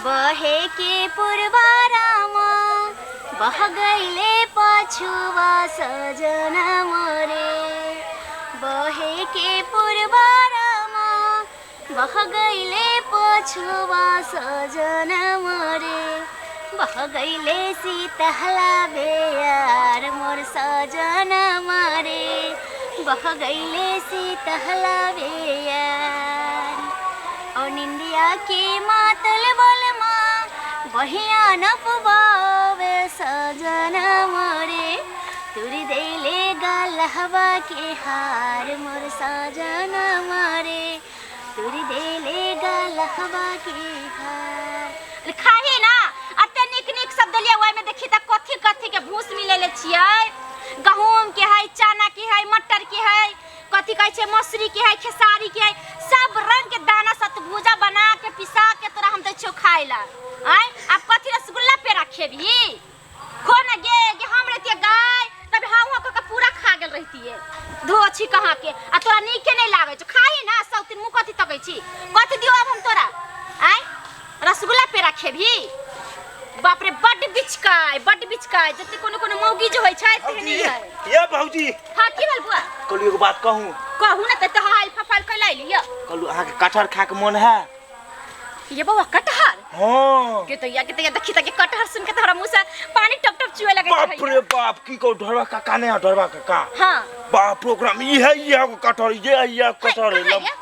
बहे के पुरवारामा बह गईले पछुआ सजन मोरे। बहे के पुरवारामा बह गईले पछुआ सजन मोरे। बह गईले सीतहला बेयार मोर सजन मोरे। बह गईले सीतहला बेयार। और निंदिया के मातल बलमा बहिया नपबावे सजन मोरे। तुरी देले गलहवा के हार मोर सजन मोरे। तुरी देले गलहवा के हार। खाही ना अते निक निक शब्द लिया ओहि में देखी त कथी कथी के भूस मिलेले छियै। गहूम के है, चना के है, मटर के है, कथी कहै छै मसूरी के है, खेसारी के है, सब रंग के दाना सतभुजा बना के पिसा के तोरा हम दै छियौ खाय ला। आय आब कथी रसगुल्ला पेड़ा खेबही? खो ना गे गे, हम रहतियै गाय तब हाँ हुआ के पूरा खा गेल रहतियै। धो छी कहाँ के आ तोरा नीके नहीं लागै छौ। खाही ना सब दिन मुँह कथी तकै छी? कथी दियौ आब हम तोरा? आय रसगुल्ला पेड़ा खेबही? बाप रे बड्ड बिचकाय, बड्ड बिचकाय। जते कोनो कोनो मौगी जे होइ छै तेहने है। ये भौजी। हां की भेल बुआ? कहलू एगो बात कहूं। कहू ना त हाल फफाल कैला लिया। कहलू अहाँ के कटहर खा के मन है? ये बौआ कटहर? हां। के तैया के तैया देखी त के कटहर सुन के त हमरा मुंह से पानी टप टप चुए लगे। बाप रे बाप की कहू ढोरवा काका ने ढोरवा काका। हां। बाप रे ओकरा में ई है ई है कटहर, ये ये कटहर है।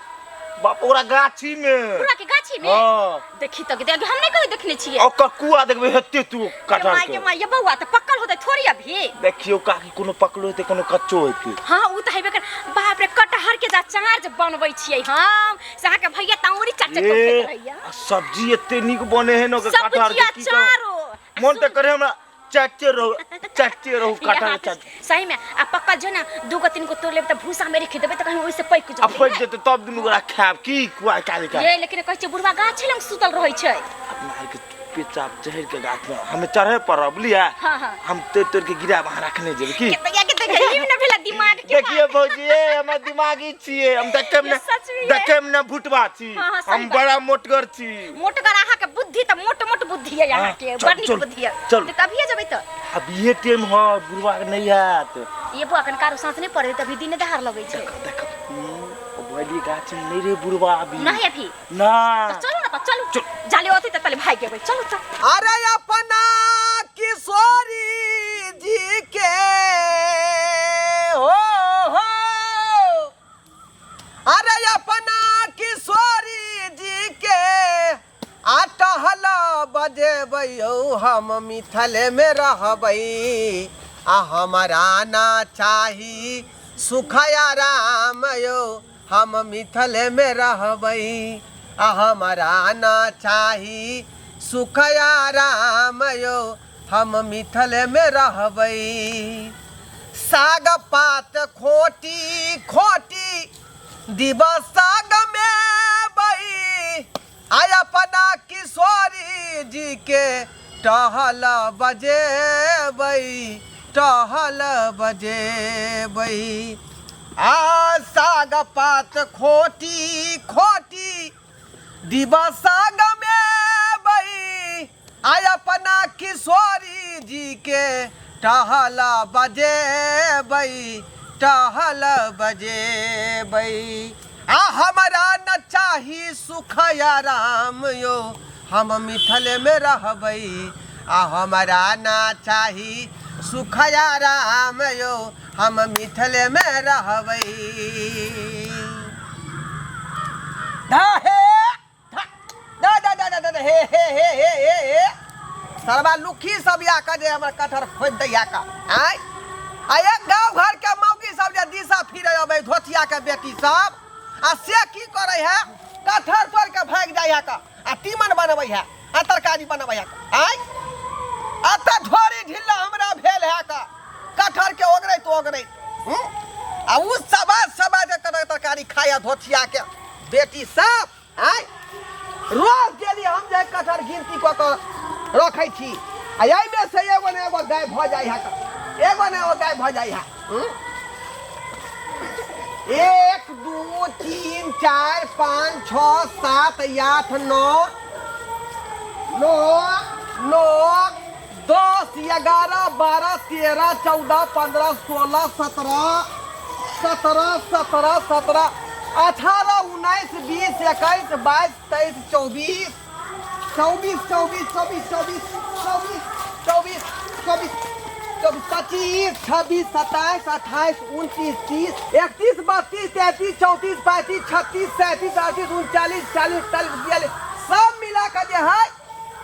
बाप ओकरा गाछी में। पूरा के गाछी में? हां। देखी त देख हम नहीं कहियो देखने छियै। ओकर कुआ देखबे हेते तू कटहर के। माय ये बौआ त पक्कल होतै थोड़ी अभी। देखियो काकी कोनो पकलो हेते कोनो कच्चो हेते। हां उ त हेबे कर। बाप रे कटहर के जा चार जे बनबै छियै हम से अहाँ के भैया ताउरी चट चट खेत रहैया। सब्जी एते नीक बने है न कटहर के की अचारो। मन त करे हमरा चाटते रहो चाटते रहो कटहर चाट। सही में आ पक्का जो ना दू गो तीन गो तोड़ लेब त भूसा में रख देबै त कहीं ओइसे पैक जेतै। आ पैक जेतै तब दुनू गोरा खायब की कुआ काल का। ये लेकिन कहै छै बुढ़वा गाछ लंग सुतल रहै छै। अपना के पेचाप चढ़ के गाछ में हमें चढ़े पड़ब बुझलियै। हां हां। हम तोड़ तोड़ के गिराब अहाँ रखने जेबै की। के तैया के देखिए न भेला दिमाग के। देखिए भौजी ए हमर दिमागी छियै। हम देखे में देखे में न भुटबा छी, हम बड़ा मोटगर छी। मोटगर अहाँ के बुद्धि त मोट मोट बुद्धि है अहाँ के, बड़ नीक बुद्धि है। चल त कभिए जेबै त? अब ये टाइम ह बुढ़वा के नहीं आत। ये बुआ कन कारो सांस नहीं पड़े तभी दिन दहार लगै छै। देख देख बोली गाछ में नहीं रे बुढ़वा अभी। नहीं अभी ना। त चलू ना त चलू जाले ओते त तले भाग गेबै। चलू त। अरे अपना किशोरी जी के हो हो, अरे अपना किशोरी जी के आटहल बजेबै हम मिथले में रहबै। आ हमारा ना चाही सुखया राम यो हम मिथले में रहबै। आ हमारा ना चाही सुखया राम यो हम मिथले में रहबै। साग पात खोटी खोटी दिवस साग में बई आय अपना किशोरी जी के टहल बजेबै टहल बजेबै। आ साग पात खोटी खोटी दिवस साग में बई आय अपना किशोरी जी के टहल बजेबै टहल बजेबै। आ हमारा न चाही सुख आराम यो हम मिथले में रहबै। आ हमारा ना चाही सुख आराम यो हम मिथले में रहबै। धा हे धा दा दा दा दा दा हे हे हे हे हे हे सरबा लुखी सब या के जे हमर कटहर खोदि दैया का। आय आ एक गाँव घर के मौगी सब जे दिशा फिरे अबै धोतिया के बेटी सब आ से की करे है कटहर तोड़ के भागि जाइ है का आ तीमन बनबै है आ तरकारी बनबै है। आय आ तऽ झोरी ढिल्ला हमरा भेल है का कटहर के ओगरैत ओगरैत आ उ सवा सवा जे कटहर तरकारी खाय धोतिया के बेटी सब। आय रोज डेली हम जे कटहर गिनती कऽ कऽ रखै छी आ एहिमे से एगो ने एगो गाय भऽ जाइ है का, एगो ने एगो गाय भऽ जाइ है। 1 2 3 4 5 6 7 8 9 नौ, नौ, 10, 11, 12, 13, 14, 15, 16, 17, 17, 17, 17, 18, 19, 20, 21, 22, 23, 24, 24, 24, 24, 24, 24, 24, 24, 24, 25, 26, 27, 28, 29, 30, 31, 32, 33, 34, 35, 36, 37, 38, 39, 40, 41, 42, सब मिला के जे है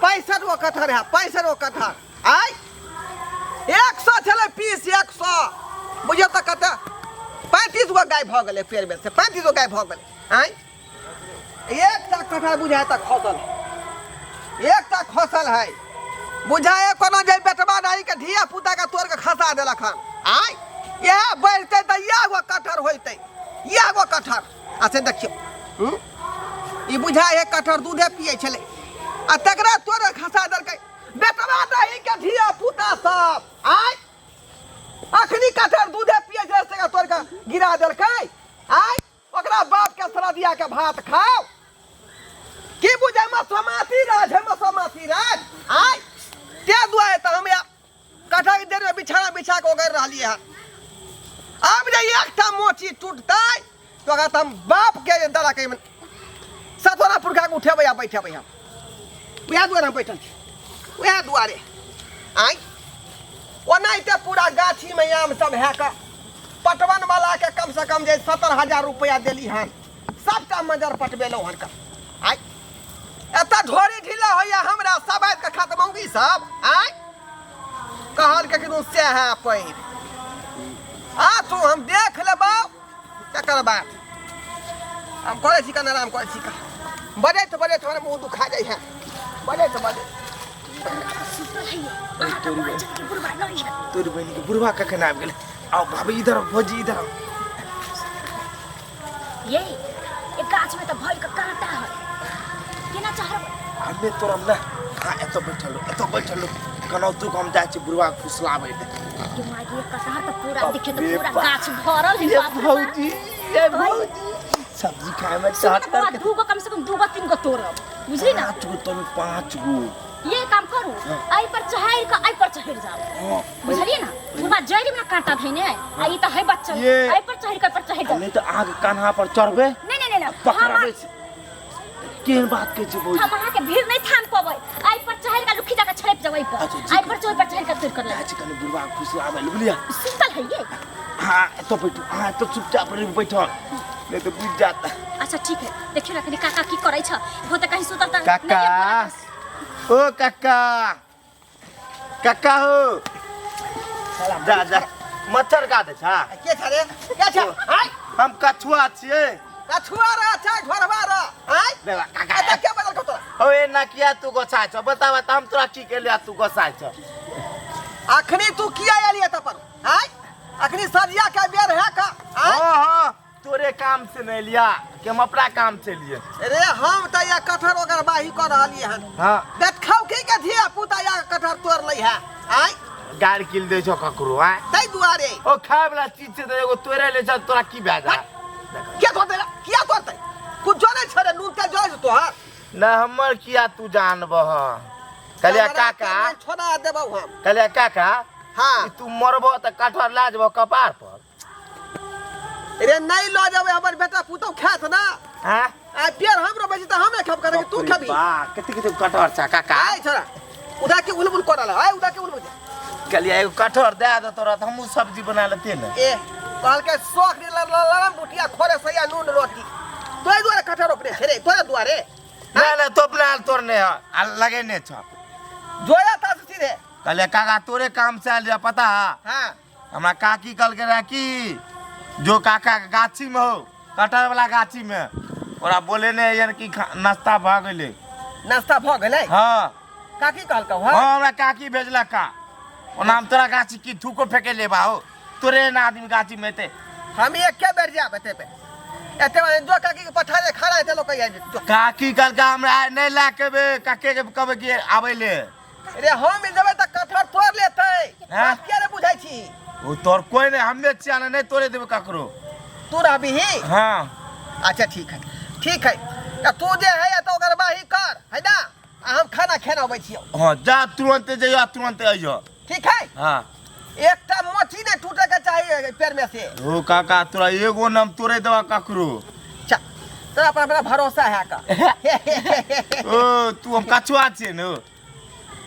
65 गो कटहर है, 65 गो कटहर। आय 100 छलै पीस, 100 बुझियौ तऽ कते 35 गो गाय भऽ गेलै पेड़मे से, 35 गो गाय भऽ गेलै। आय एकटा कटहर बुझाय तऽ खसल, एकटा खसल है बुझाय कोनो जे बेटबा नहीं के धिया पुता के तोड़ के खसा देलक हन। आय इएह बढ़तै तऽ इएह गो कटहर होइतै, इएह गो कटहर। आ से देखियौ, ई बुझाय है कटहर दूधे पियै छलै आ तकरा तोड़ के खसा देलकै बेटबा दही के धिया पुता सब। आय अखनी कटहर दूधे पियै छलै से तोड़ के गिरा देलकै। आय ओकरा बाप के सरदिया के भात खाओ की बुझे मसोमाती राज है, मसोमाती राज। आय ते दुआरे तऽ हम कटहर के देर में बिछाना बिछा के ओगरि रहलियै हन। आब जे एकटा मोची टूटतै तऽ ओकरा तऽ हम बाप के जे दला के सतोरा पुरखा के उठेबै आ बैठेबै हम। उएह दुआरे हम बैठल छी, उएह दुआरे। आय ओनाहिते पूरा गाछीमे आम सब है कऽ पटवन वाला के कम से कम जे 70,000 रुपया देली हन, सबटा मजर पटबेलहुँ हन। आय एतऽ ढोरी ढीला होइया हमरा, सब आबि कऽ खात मौगी सब। आय कहल के किदन सएह है पैर आ तू हम देख लेबौ तकर बाद हम करै छी कने आराम करै छी का। बजैत बजैत हमर मुँह दुखा जाइ है, बजैत बजैत। तोरी बहिन के बुढ़वा कखन आबि गेलै? आओ भाभी इधर आओ, भौजी इधर आओ। ये एक गाछ में तो भर के कांटा है, केना चढ़बै? हमे तोरम ना। हाँ एतऽ बैठल रहो, एतऽ बैठल रहो। कनौ तू हम जाइ छी बुढ़वा के फुसलाबै लए। के मागी कटहर तऽ पूरा देखियौ तऽ रे पूरा बाप। गाछ भरल है। ये बाप रे बाप। भौजी, ये भौजी सब्जी खाए में सुन चाट बौआ, करके दूगो कम से कम दूगो तीन गो तोड़ब, बुझली ना? 5 गो तोड़ब, 5 गो। ये काम करू, एहि पर चढ़ि कऽ एहि पर चढ़ि जाउ, बुझलियै ना? बुढ़वा जड़ि में ना कांटा धैने आ ई तऽ है बच्चा, ये। एहि पर चढ़ि कऽ एहि पर चढ़ि जाउ। नहीं तऽ अहाँके कान्हा पर चढ़बै, नहीं, नहीं, नहीं, नहीं, पकड़बै से। केहन बात कहै छी भौजी? हम अहाँके भीड़ नहीं थाम पबै, एहि पर चढ़ि कऽ लुखी जाकऽ छड़पि जाउ एहि पर। अच्छा, ठीक एहि पर चढ़ि पर चढ़ि कऽ तोड़ि कऽ जाइ छी कनि बुढ़वा के फुसलाबै लए, बुझलियै? सुतल है ये। हाँ एतऽ बैठू, हाँ एतऽ चुपचाप रही बैठल, नहीं तऽ बुझि जात। अच्छा ठीक है, देखियौ ना कनि काका की करै छ, हो तऽ कहीं सुतल तऽ काका, नहीं है, ओ काका, काका हो, जा जा मच्छर काटै छ। के छ रे, के छ? आय हम कछुआ छियै। कछुआ रे छै घोरवा रे। आय देखा काका, एतऽ के बदल तोरा? ओ एना किया तू गोसाइ छ? बता बता, हम तोरा की केलियै तू गोसाइ छ? अखनी तू किया एली एतऽ पर? आय अखनी सरिया के बेर है का? आय हाँ हाँ तोरे काम से नहीं लिया कि हम अपना काम से लिए। रे हम तऽ या कटहर ओकर बाही कऽ रहलियै हन। हाँ देखौ की के धिया पुता या कटहर तोड़ लै है। आय गाड़ किल दै छौ ककरो? आय ताहि दुआरे ओ खाय वाला चीज छै तऽ एगो तोड़े ले छ, तोरा की भए जा? किया तोड़तै रे, किया तोड़तै? कुछ जनै छ रे, नून तेल जरै छै तोहर? ना हमर किया तू जानबह? कहलियै हमरा काका, के छोड़ा देबौ हम। कहलियै काका, हाँ। ई तू मरबह तऽ कटहर लए जेबह कपार पर? रे नहीं लऽ जेबै, हमर बेटा पुतहु खायत ना। हाँ? आ पेड़ हम रोपै छी तऽ हम नहि खेब करबै, तू खेबही? वाह कते कते कटहर छ काका। आय छोड़ा उधा के उलबुल करल है, आय उधा के उलबुल। कहलियै एगो कटहर दए दे तोरा तऽ हमहूँ सब्जी बना लेतियै ने। ए कहलकै शौख रे लरम बुटिया खोरे सैया नून रोटी, तोरे दुआरे कटहर रोपने छै रे, तोरे दुआरे। नहीं नहीं तो अपना हाल तोड़ने है आ लगेने छ। जोया ता से सीधे। कहलियै काका तोरे काम से आयल रहे, पता है? हाँ। हमरा काकी कहलकै रहे कि जो काका के गाछी में हो, कटहर वाला गाछी में, ओकरा बोले ने यार कि नाश्ता भऽ गेलै। नाश्ता भऽ गेलै? हाँ। काकी कहलकौ? हाँ। हाँ, हमरा काकी भेजलक का। ओना हम तोरा गाछी की थूको फेंके लेबा हो, तोरे ना आदमी गाछी में एते। हम एके बेर जायब एते पे, एते बार जो काकी के पठा दे खाना एते लोग कहिया जो। काकी कहलका हमरा आइ नहीं लए के एबै, काके के कहबै कि आबै ले। रे हम जेबै तऽ कटहर तोड़ लेतै। हैं? बात किया रे बुझै छी? ओ तोर कोई नहीं, हमे छिया ने, नहीं तोड़े देबै ककरो। तू रहबिही? हाँ। अच्छा ठीक है, ठीक है, तऽ तू जे है तऽ ओकर बाही कर है ना, आ हम खाना खेना अबै छियौ। हाँ जा तुरंत जइयो तुरंत अइयो। ठीक है। हाँ एकटा मोची नहीं टूटे के चाहिए पैर में से। हो काका तोरा एगो नाम तोरे देवा ककरो। अच्छा तोरा पर हमरा भरोसा है का। ओ तू हम कछुआ छियै न।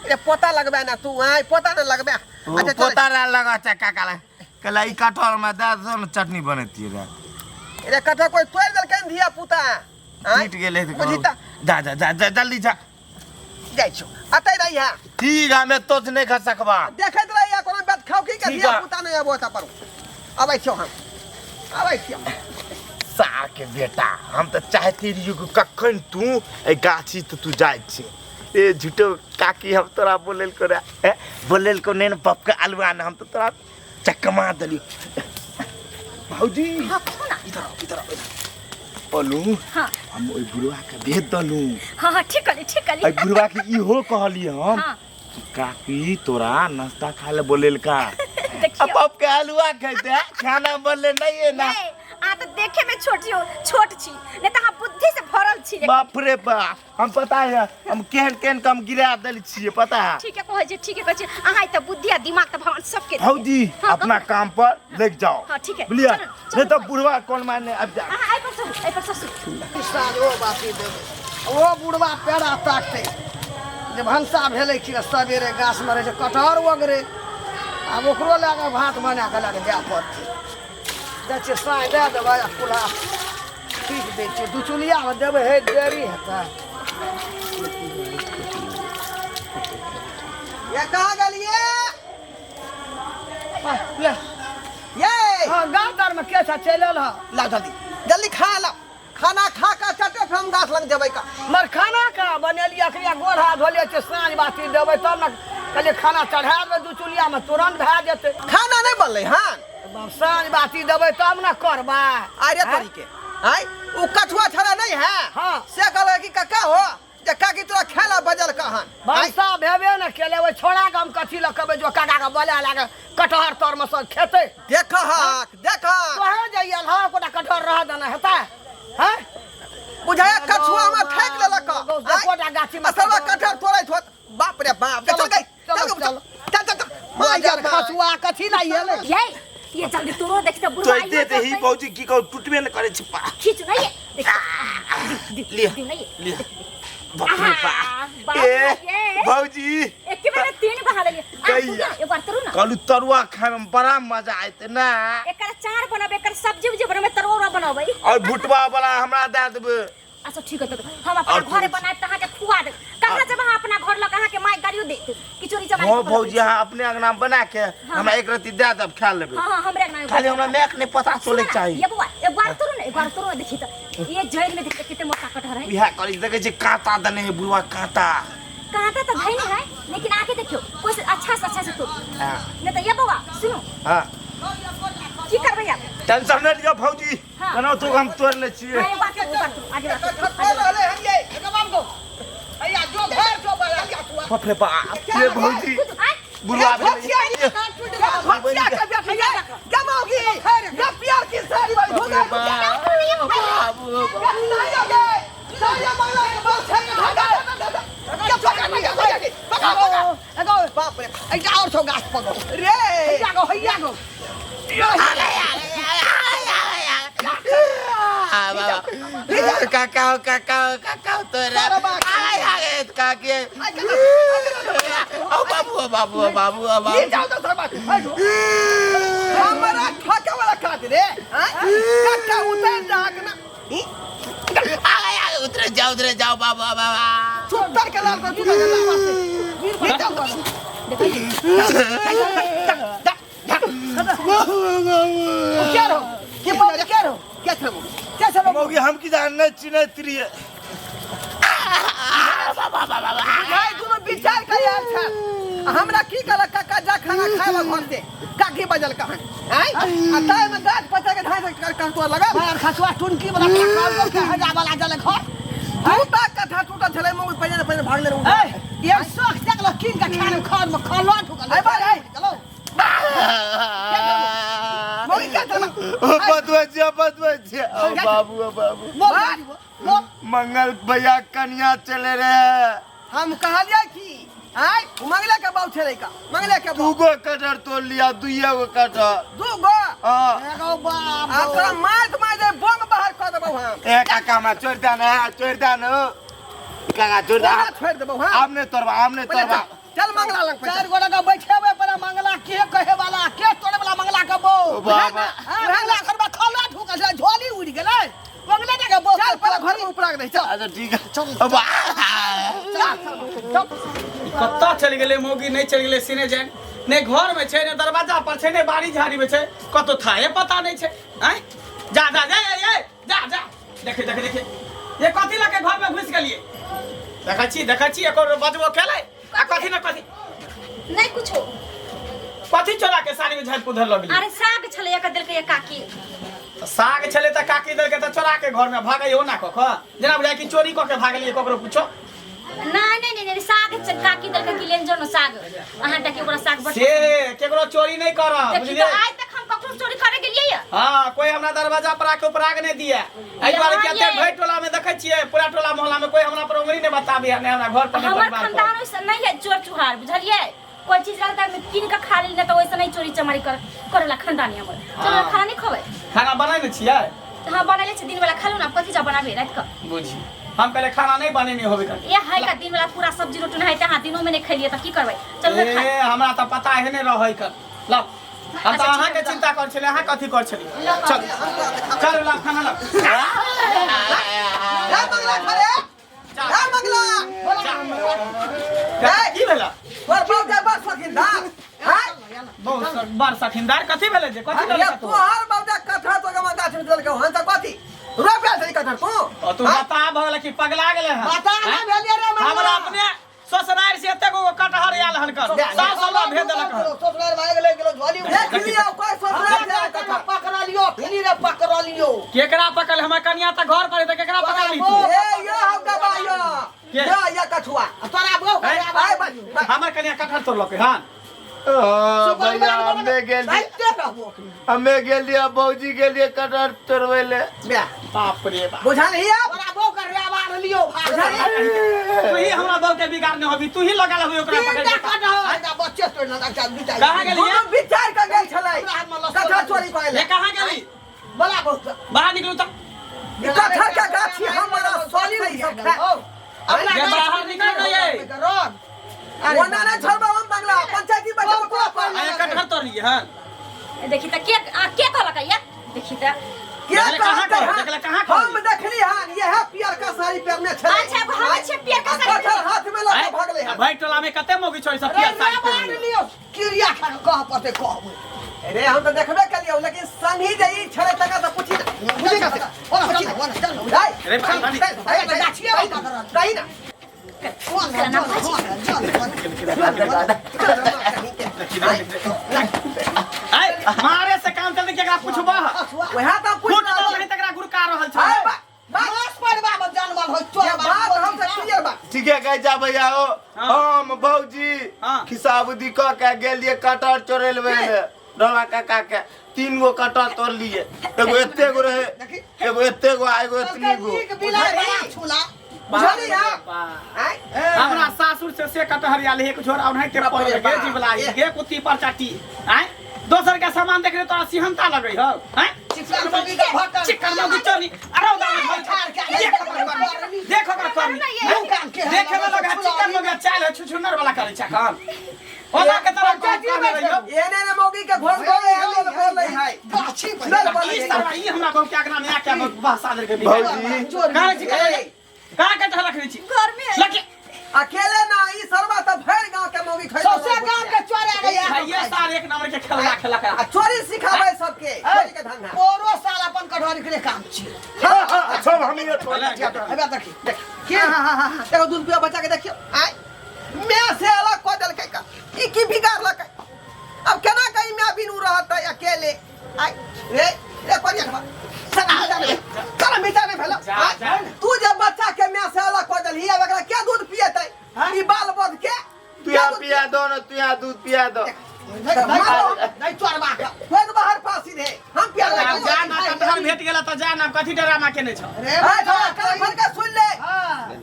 रे पोता लगबे ना तू, आय पोता ना लगबे। अच्छा पोता ना लगा चा काका ला कला ई कटहर में दे दो न चटनी बनैती रे। रे कटहर कोई तोड़ देलकै धिया पुता टूट गेलै त जा जा जा जा जल्दी जा। जाइ छौ अतै रही है। ठीक है मैं तो नहीं खा सकबा। देखैत रही है कोनो बात खाओ की के धिया पुता नहीं आबो त पर। आबै छौ हम आबै छियौ। सार के बेटा हम त चाहते रहियो कि कखन तू ए गाछी त तू जाइ छी। ए झूठो काकी हम तोरा बोलेल को रे बोलेल को ने बाप के आलुआ न हम त तोरा चकमा देलियो। भौजी हां कहू ना। इधर आओ इधर आओ बोलू। हां हम ओइ बुढ़वा के भेज दलू। हां हां ठीक कहली ठीक कहली। ओइ बुढ़वा के इहो कहली हम हां काकी तोरा नाश्ता खाए ले बोलेल का। देखियो बाप के हलवा खेते खाना बोले नहीं है ना। आ तो देखे में छोटी हो छोट छी नहीं त बुद्धि से भरल छी। बाप रे बाप हम पता है हम केहन केहन कम गिरा देल छिए पता है। ठीक है कहै छी ठीक है कहै छी अहाँ त बुद्धि आ दिमाग त भगवान सबके देले। भौजी हाँ, अपना काम पर लग जाओ। हां ठीक है बुझलियै चलू, नहीं तो चलू। बुढ़वा कोन माने अब जा। अहाँ आइ पर चलू आइ पर ससुर साँझो बाती देबै ओ बुढ़वा पेड़ा ताकतै जे भनसा भेलै कि सवेरे गाछमे रहै छै कटहर ओगरे आब ओकरो लए कऽ भात बना कऽ लए कऽ जाय पड़तै। जाइ छियै साँझ दए देबै आ कुल्हा पीट दै छियै दू चुलियामे देबै हे देरी हेतै। ये कहाँ गेलियै? ले ये हाँ गाछ तरमे के छ चलि एल हँ। ला जल्दी जल्दी खा ला खाना खा कऽ चटे फेर हम गाछ लग जेबै का। मर खाना कहाँ बनेलियै अखनी गोड़ हाथ धोलियै छै साँझ बाती देबै तब ने कहलियै खाना चढ़ा देबै दू चुलियामे तुरन्त भए जेतै। खाना नहि बनलै हन? बाप साँझ बाती देबै तब ने करबै। अरे तोरी के आय उ कछुआ छड़ा नहीं है। हाँ। से कहलक कि कक्का हो जे काकी तोरा खेला बजल कहन। भनसा भेबे ने केले ओहि छोड़ा के हम कथी लऽ कहबै जो काका के बोला लागे कटहर तरमे सब खेतै। देखहक देखहक तोहे जइयल हँ कोटा कटहर रह देना हेतै। हैं बुझाया कछुआ में ठेक लेलक। एकोटा गाछी में असलवा कटहर तोड़ैत होत। बाप रे बाप चल गई चल चलो, चल चल चल मायर कछुआ कथी ला एलै। ये जल्दी तोरो देख त बुढ़वा चलते ते ही भौजी की कहू टूटबे न करे छै पा। खींच नहीं ये देख लिया नहीं लिया बाप रे बाप ए ए भौजी एके बेर तीन गो हाल लिए एक बार तरू ना कहलू तरुआ खाए में बड़ा मजा आयते ना। एकर अचार बनाबे एकर सब्जी उब्जी बनाबे तरुआ उरुआ बनाबे और भुटवा वाला हमरा दे देबे। अच्छा ठीक है तो हम अपना घरे बनाए त अहाँ के खुआ देब। कहाँ जब अहाँ अपना घर लग अहाँ के माय गाड़ियो देत कि चोरी चमारी। हां भौजी अहाँ अपने अंगना में बना के हमरा एक रत्ती दे देब खा लेबे। हां हां हमरे अंगना में खाली हमरा माय के नहीं पता चले के चाही। ये बउआ एक बार तोरू ना एक बार तोरू देखी त ये जड़ में देख कितने मोटा कटहर है। इहा करी देखे छै कांटा देने है बुढ़वा कांटा कांटा त धई नहीं है लेकिन आके देखियो कोई से अच्छा से तोड़। हां नहीं त ये बउआ सुनो। हां की करबै आप? टेंशन नहीं लियो भौजी केना तो हम तोड़ ले छियै। हां एक बार तोड़ आगे रहले हन ये बाप गो हैया जो घर जो बड़ा बाप रे बाप ये भौजी बुढ़वा भैया जमाओगी या प्यार की सारी वाली हो गई। बाबू बाप रे ऐसा और छौ गाछ पकड़ रे हैया गो हैया गो काका काका काका तोरा आय आगे काके ओ बाबू बाबू बाबू बाबू ये जाओ तो सरबा हमरा खाके वाला काट रे काका उतर जाक ना आगे आगे उतरे जाओ बाबू बाबा चुप के लाल को चुप के लाल ये जाओ क्या रहो के बोल क्या रहो क्या छौ क्या छौ मौगी हम की जान चिन्हैत रहियै। भाई दुनू विचार कर आयल छ हमरा की कहलक काका जा खाना खाए ला घर से काकी बजल कहन आय आ ताय में गाछ पचा के धान से कर तो लगा मार खसुआ टुनकी वाला काल के हजा वाला जले घर टूटा कथा टूटा छलै मुंह पहिने पहिने भागले रहू ए ये शौक जगलो कीन के खाने खर में खलो ठुकल ए भाई चलो मौगी क्या चलो बदबजिया बदबजिया ओ बाबू ओ बाबू बोल मंगल भैया कन्या चले रहे। हम कहलियै की आय मंगला के बाऊ छलै का मंगला के दू बाऊ गो कटहर तोड़ लिया दुइये गो कटहर दू गो हाँ एगो बाप आ तोरा मार मार दे बम बाहर कऽ देबौ हम ए काका हमरा छोड़ दे ना छोड़ दे ना काका छोड़ दे ओना छोड़ देबौ हम आम नहीं तोड़बा आम नहीं पहिले तोड़बा चल, चल मंगला लग चार गोड़ा के बैठेबे पर मंगला के कहे वाला के तोड़े वाला मंगला के बो ओ बाबा। मंगला करबा खला ठुकल छै झोली उड़ गेलै मंगला के बो चल पहिले घर में उपरा के दे चल अच्छा ठीक है अब कतऽ चलि गेलै मौगी नहि चलि गेलै सिने जानि नहि घरमे छै नहि दरवाजा पर छै नहि बाड़ी झाड़ीमे छै कतौ थाहे पता नहि छै आँय जा जा जा ए, ए, जा जा देखे देखे देखे ये कथी लऽ के घरमे घुसि गेलियै देखै छी देखै छी एकर बजबो केलै आ कथी ने कथी नहीं कुछो कथी चोरा के साड़ी में झाड़ि उधर लऽ गेलियै अरे साग छलै एकर देलकै ये काकी तऽ साग छलै तऽ काकी देलकै तऽ चोरा के घरमे भागै हो ना कऽ कऽ जेना बुझाइ कि चोरी कऽ के भागलियै ककरो कुछो नहीं नहीं नहीं नहीं साग काकी देलकै कि लेन जो न साग अहाँ तक ओकरा साग बड़ से केकरो चोरी नहि करब देखी बुझलियै तो आज तक हम ककरो चोरी करे गेलियै ये हाँ कोई हमरा दरवाजा पर आके उपराग नहीं दिया एहि दुआरे कि एते भरि टोला में देखै छियै पूरा टोला मोहल्ला में कोई हमरा पर उंगली नहीं बताबे नहीं हमरा घर पर नहीं हमर परिवार पर खानदान ओइसे नहीं है चोर चुहार बुझलियै कोई चीज रहता है कीन के खा लेली ना तो वैसे नहीं चोरी चमारी कर करेला खानदानी हमर चलो हाँ। खाना नहीं खबै खाना बनाइ ने छियै हाँ बनैले छी दिन वाला खा लू ना कथी जा बनाबे रात के बुझी हम पहले खाना नहीं बनेने होबे कर ये है का दिन वाला पूरा सब्जी रोटी नहीं है हाँ दिनों में नहीं खेलिए तो की करबै चलू ना खा ए हमरा तऽ पता है नहीं रहै कर लाओ हम तऽ अच्छा, अहाँके ठीक है, चिंता कर छलियै अहाँ कथी कर छलियै लो, चल चल ला खाना ला रे मंगला खरे रे मंगला ए, की भेला तोर बाप के बड़ शौकीनदार हैं बहुत बड़ सखिंदार कथी भेलै जे कथी ये भेलै तू तोहर बाप के कथा तो के गाछ में देलकै हन त कथी रोपे छै कथा तू ओ तू बता भऽ गेलै कि पगला गेलै हन बता ना भेलियै रे मंगला। हमरा अपने ससुरारि से एतेक गो कटहर आयल हन कर सास हमरा भेज देलक हन ससुराल भाग गेलै गेलो झोली उड़ देख लियौ कोई ससुराल हमरा से कथा पकड़लियो फिनी रे पकड़लियो केकरा पकड़ हमर कनिया तऽ घर पर है तऽ केकरा पकड़ली तू ए यो हम दबायो के? यो यो कछुआ तोरा बो हैं? आय बा हमर कनिया कटहर तोड़लकै हन भैया हमे गेलिए हमे गेलिए भौजी गेलिए कटहर तोड़बै ले बे बाप रे बाप बुझा नहीं आप तोरा बो कर रे आवार लियो भाग तू ही हमरा बहू के बिगाड़ने होबी तू ही लगा लेबी ओकरा पकड़ तीनटा के कटहर एकटा बच्चे तोड़ ना एकटा दूटा कहाँ गेलिए दोनों विचार कर गेल छलै कथा चोरी ये कइले कहाँ गेली बला बहुत बाहर निकलू तऽ कटहर के गाछी हमरा सोली नहीं सब खाए अपना ये बाहर निकल गई है। ओना नहीं छोड़बा हम बंगला पंचायती बैठे कोड़ा पर आया कटहर तोड़ लिए हन देखी त के आ, के कहलक ये देखी त के देखले कहाँ कहतै कहै, हन? देखले कहाँ कहै? हम देखली हन यह पियर का साड़ी पहनने छलै अच्छा, एगो हम छियै पियरका साड़ी कटहर हाथ में लऽ के भागलै हन भाई टोला में कते मौगी छोड़ी सब पियर साड़ी पहिरने। लियो क्रिया खा के कह पते कहबै अरे हम तो देखबे कलियौ लेकिन संगी जे ई छलै तका तऽ पूछी ना पूछी ना ओना चल ओना चल दाइ अरे भाई, भाई। दाइ गाछिए दाइ पकड़ल। दाइ ना ओना चल आय मारे से काम चलते केकरा पूछबा वएह तऽ फूट पूछ दल रही तकरा गुड़का रहल छै आय बा बा मास पड़बा में जानवर हो चोर ये बात हम से क्लियर बा ठीके कहै जा भैया हो हाँ। हम भौजी हाँ। खिसाबुदी कऽ के गेलिए कटहर चोरेलबै ले डोला काका के तीन गो कटहर तोड़ लिए एगो एते गो रहे एगो एते गो आ एगो एतनी गो नीक बिलाइ बड़ा छुला बुझली आप आय हमरा सासुर से से कटहर आयल एक झोरा ओनाहिते पड़ल गे जीवला गे कुत्ती पर चाटी आय दोसर के सामान देखले तोरा सिहनता लगै हौ आय चिकन मुर्गी के भकल चिकन मौगी चली अरे दाम देख ओकर करनी देख ओकर करनी देखे में लगा चिकन मौगी चाल है छुछुनर वाला करै छै काम ओना के तरह काम कर रही हो एने ने मौगी के घोर गोले है बोल रही है गाछी चल बोल ई सरवा ई हमरा गाँव के अगना में आके बहसा देलकै भौजी कहाँ छी कहाँ कटहर रखने छी घर में है। लगे अकेले ना ई सरवा तऽ भरि गांव के मौगी खै सौसे गांव के चोरा गया ये साल एक नंबर के खेलना खेला आ करा चोरी सिखाबै सबके चोरी के धंधा पोरो साल अपन कटहर के काम छी सब हम हेबे देखी देखी हां एगो दूध पिया बच्चा के देखियो आय मैं से अलग कऽ देलकै का ई की बिगाड़लकै अब केना कहीं मैं बिनू रहतै अकेले आय रे रे करिया खबा सना जाने चल मीठा नहीं भेलो जा, आय, जा। तू जब बच्चा के मैं से अलग कऽ देलही अब एकरा के दूध पियतै ई बाल बोध के तू यहाँ पिया दो ना तू यहाँ दूध पिया दो नहीं चोरबा के खुद बाहर फांसी दे हम पिया आब जा ना कटहर भेट गेला तऽ जा ना कथी डरामा केने छौ रे आय थोड़ा कान खोल के सुन ले हां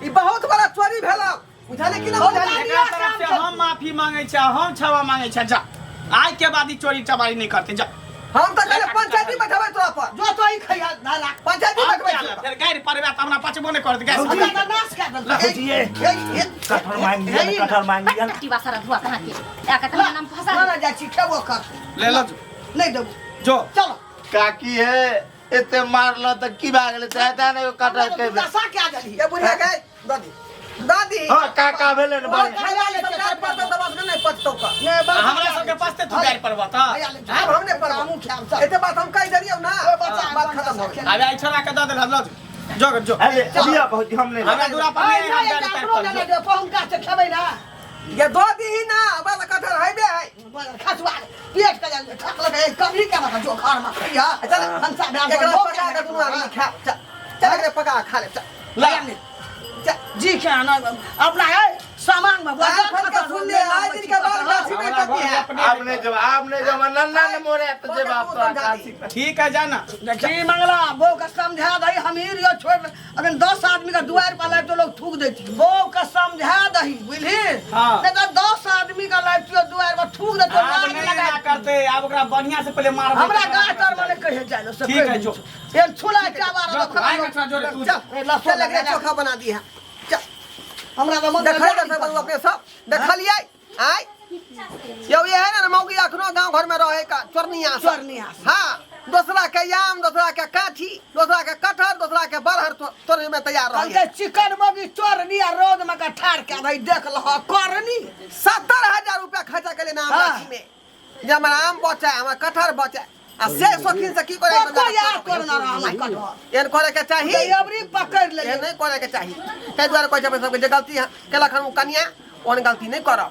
ई बहुत बड़ा चोरी भेलो बुझाले कि ना बुझाले? एकरा तरफ से हम माफी मांगे छी हम क्षमा मांगे छी। जा आइ के बाद ई चोरी चबारी नहीं करते। जा हम त कले पंचायती बैठबै तोरा पर। जो तो ही खैया धारा पंचायती आब बैठबै क्या छी। ला, फेर गारि पड़बे त हमरा पचबो नहीं करत गैस। हमरा त नाश कर देलकै। भौजी, कटहर मांग लिअ ने, कटहर मांग लिअ ने। कट्टी सारा धुआ कहाँ के या का नाम फंसा ना ना जाइ छी खेबो कर। ले लो जो। नहीं देबो। जो चलो। काकी हे एते मारल त की भए गेलै चाहता ने एगो कटहर के दशा क्या देली? ये बुढ़िया के दादी दादी। हां काका भेलै ने बड़। खाया ले सब पर तो दबास नहीं पचतौ का। नहीं बस हमरा सबके पचते तू गारि पड़बा त। आब हम नहीं पड़बो। हमहूँ खायब चल। एते बात हम कहि देलियौ ना, बच्चा, बात खत्म हो गेल। आबे आई छोरा के दऽ देल लो जो जो। अरे लिअ भौजी हम नहीं हमरा दूरा पर नहीं हम गारि तारि अपनो पर लेने जो। दे पहुंका से खेबै ना। ये दो दीही ना बस कटहर हैबे है। खसुआ पेट के जान ठक लगे कभी के मत जो घर में खइया। चल भनसा भए एकरा पका के दुनू आदमी खा। चल चल एकरा पका के खा ले। चल ला। चल जी के ना अपना है सामान में आज फल के सुन ले आज दिन के बाद गाछी में हमरा कटी घर है। अपने आब नहीं जब आब नहीं जब नन्ना ने मोरे त जे बाप तो काशी ठीक है जाना। देखी मंगला बहू के समझा दही हम ही रियो छोड़ अगर 10 आदमी के दुआर पर लाइब तो लोग थूक दै छै। बहू के समझा दही बुझली? हाँ। नहीं तो 10 आदमी के लाइब तो दुआर पर थूक दे तो आब लाज नहीं लगा। ना करते आब ओकरा बढ़िया से पहले मारबै। हमरा गाछ तर में नहीं कहे जाय से ठीक है, जो। एन छुला के बार जो, आइ के छोरा, जो रे, तू चल चल एकरा चोखा बना दी है। चल हमरा तो मन देखै दे सब अपने सब देखलियै आय यौ ये है ना मौगी अखनो गांव घर में रहे का चोरनिया सब। चोरनिया सब। हाँ दोसरा के आम दोसरा के काठी दोसरा के कटहर दोसरा के बरहर तोड़े में तैयार रहे। कहलकै चिकन मौगी चोरनी आ रौद में के ठाढ़ के भाई देख लह करनी। 70,000 रुपया खर्चा के लेना आम हाँ। गाछी में जे हमर आम बचे हमर कटहर बचे आ से शौकीन से की करे को यार करना रह हमरा कटहर। एहन करे के चाही। ये अबरी पकड़ ले। एहन नहीं करे के चाही। ताहि दुआरे कहै छै अपने सबके जे गलती है केलक हन ओ कनिया ओहन गलती नहीं करब।